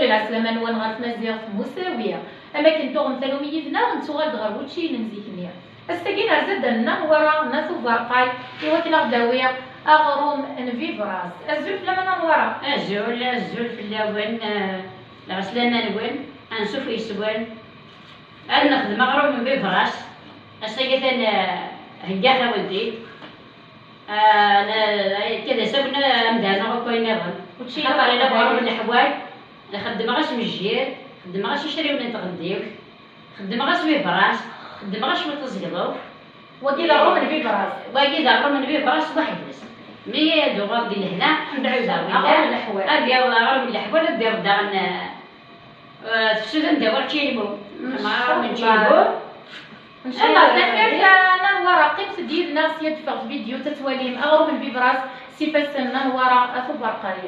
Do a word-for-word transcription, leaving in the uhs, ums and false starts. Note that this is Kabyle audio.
Lɛeslama-nwen ɣer tmaziɣt Musawi. Am akken tuɣem tanumi yid-neɣ, nettuɣal-d ɣer wuččiyen n zik-nni. Ass-agi nerza-d ar Nna Newwara n At Uberqay i wakken ad aɣ-d-tawi aɣrum n Vivras. Azul fell-am a Nna Newwara. Azul, azul fell-awen, eh, lɛeslama-nwen, ansuf yes-wen. Ad nexdem aɣrum n Vivras. Ass-agi atan, eh, heggaɣ-awen-t-id. Ah, la, la, akka d asawen amdan akk ayen nniḍen. Xaṭer yella uɣrum n leḥwal, xeddmeɣ-as mejjir, xeddmeɣ-as icriwen n tɣendiwt, xeddmeɣ-as Vivras, xeddmeɣ-as cwiṭ n ẓegḍuf. Wagi d aɣrum n Vivras. Wagi d aɣrum n Vivras weḥd-s. Mi ad uɣal di lehna, ad nɛud aɣrum n leḥwal. Ad yaweḍ aɣrum n leḥwal, ad yaweḍ daɣen, eh, tefsut anda ur ččilmu. Ncallah. Ncallah, tanemmirt a Nna Newwara, qqimet-d yid-neɣ sya d-teffeɣ tvidyut ad twalim aɣrum n Vivras s ifassen n Nna Newwara At Uberqay.